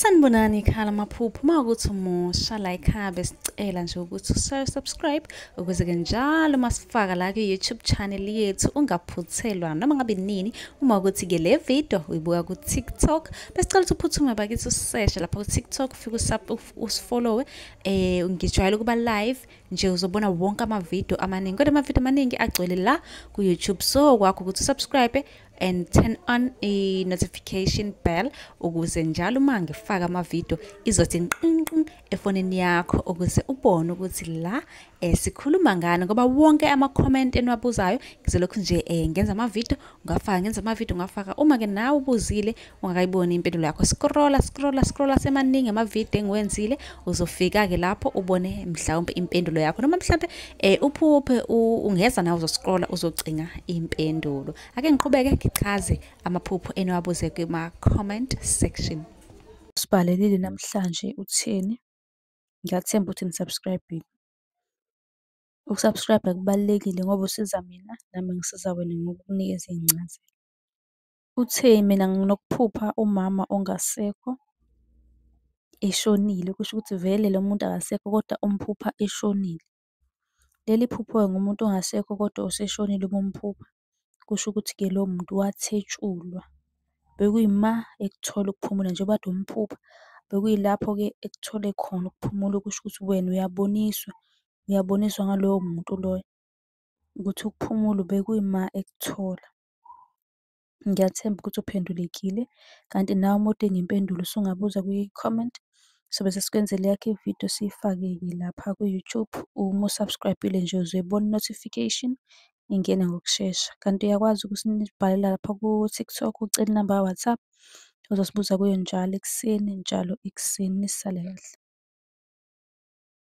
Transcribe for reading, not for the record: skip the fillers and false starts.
Sanibonani ekhaya lamaphupho. Uma ukuthi umusha la ekhaya besicela nje ukuthi usubscribe ukuze-ke njalo uma sifaka la kwi-YouTube channel yethu ungaphuthelwa noma ngabe nini. Uma ukuthi-ke le video uyibuka ku-TikTok, besicela ukuthi uphuthume bakithi useshe lapha ku-TikTok, ufike usifollowe. Ngijwayele ukuba live nje, uzobona wonke amavidiyo amaningi, kodwa amavidiyo amaningi agcwele la ku-YouTube. So kwakho ukuthi usubscribe and turn on i-notification bell ukuze njalo uma ngifaka amavidiyo izothi nqinqin efonini yakho, ukuze ubone ukuthi la sikhuluma ngani, ngoba wonke ama-comment eniwabuzayo ngizolokhu nje ngenza amavidiyo ungafaka, ngenza amavidiyo ungafaka. Uma-ke nawe ubuzile ungakayiboni impendulo yakho, scrolla scrolla scrolla, semaningi amavidiyo engiwenzile, uzofika-ke lapho ubone mhlawumbe impendulo yakho, noma mhlawumbe uphuphe ungeza nawe uzoscrolla uzocinga impendulo. Ake ngiqhubeke ngichaze amaphupho eniwabuze kuma-comment section. Sibhalelile namhlanje utheni? Ngiyathemba ukuthi nisubscribe-ile. Ukusubscribe kubalulekile ngoba usiza mina, nami ngisiza wena ngokukunikeza iy'ncazelo. Uthe mina nginokuphupha umama ongasekho eshonile, kusho ukuthi vele lo muntu akasekho kodwa umphupha eshonile. Leli phupho-ke ngomuntu ongasekho kodwa oseshonile uma umphupha, kusho ukuthi-ke lowo muntu wathetshulwa. Bekuyima ekuthola ukuphumula njengoba kade umphupha, bekuyilapho-ke ekuthole khona ukuphumula, okusho ukuthi wena uyaboniswa, uyaboniswa ngalowo muntu loyo ukuthi ukuphumula bekuyima ekuthola. Ngiyathemba ukuthi uphendulekile, kanti nawe uma udinga impendulo usungabuza kwi-comment, sobe sesikwenzela eyakho ividiyo siyifake-ke lapha ku-YouTube. Uma usubscribe-ile nje uzoyibona i-notification ingena ngokushesha. Kanti uyakwazi ukusibhalela lapha ku-TikTok ucele inamba ka-WhatsApp, uzosibuza kuyo njalo ekuseni, njalo ekuseni. Nisale kahle.